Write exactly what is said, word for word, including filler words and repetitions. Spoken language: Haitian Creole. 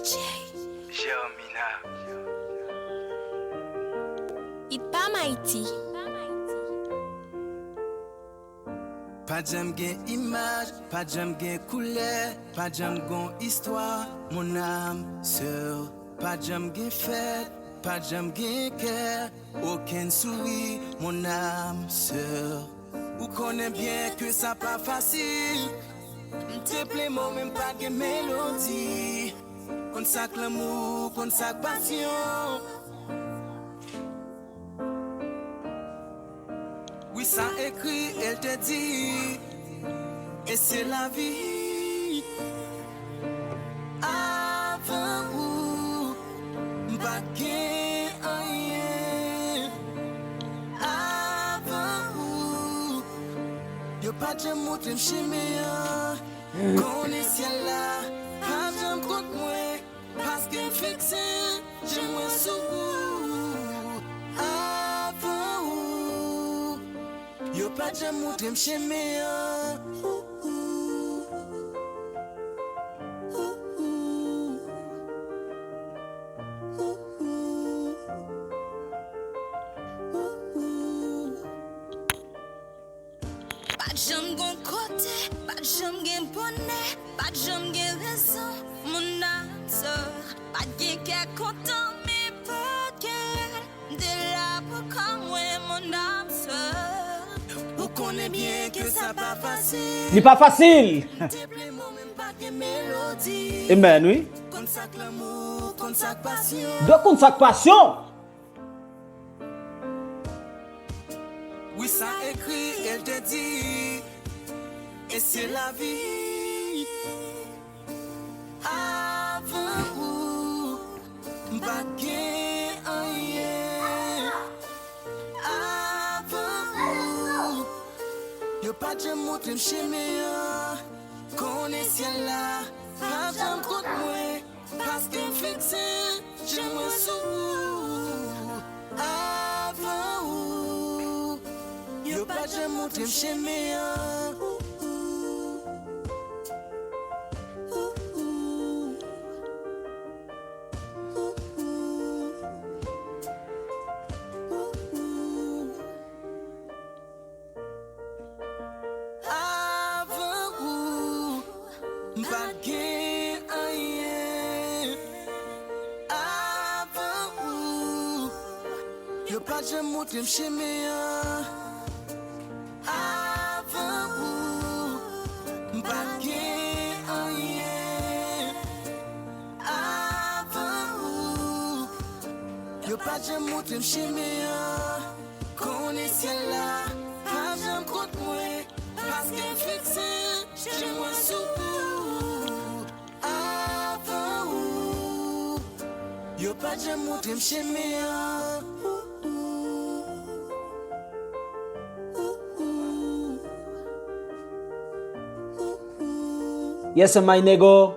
Germina. It pa Mighty. Pa janm gen imaj, pa janm gen koulè, pa janm gon istwa, mon âme sœur. Pa janm gen fèt, pa janm gen kè, okenn souri, mon âme sœur. Ou konnen byen ke sa pa fasil. M te plen mo, men m pa t gen melodi. Konn sa k lanmou, konn sa k pasyon. Wi, sa ekri, el te di, e se lavi. Avan ou, m pa t gen anyen. Avan ou, yo pa t janm montre m chemen an. Konnen syèl la pa t janm kont mwen, paske m fikse je mwen sou ou. Avan ou, yo pa t janm montre m chemen an. Pa t janm gon kote, pa t janm gen bonè, pa t janm gen rezon, mon âme sœur. Pa t gen kè kontan, men pa t gen. M te la pou kò mwen, mon âme sœur. Ou konnen byen ke sa pa fasil. Li pa fasil. M te plen mo, men m pa t gen melodi. Amen, wi. Konn sa k lanmou, konn sa k pasyon. De konn sa k pasyon. Wi, sa ekri, el te di, e se lavi. Avan ou, m pa t gen anyen. Avan ou, yo pa t janm montre m chemen an. Konnen syèl la pa t janm kont mwen, paske m fikse je mwen sou ou. Avan ou, yo pa t janm montre m chemen an. Avan ou, m pa t gen anyen. Avan ou, yo pa t janm montre m chemen an. Avan ou, m pa t gen anyen. Avan ou, yo pa t janm montre m chemen an. Konnen syèl la pa t janm kont mwen, paske m fikse je mwen sou ou. Avan ou, yo pa t janm montre m chemen an. Yes, my nigga.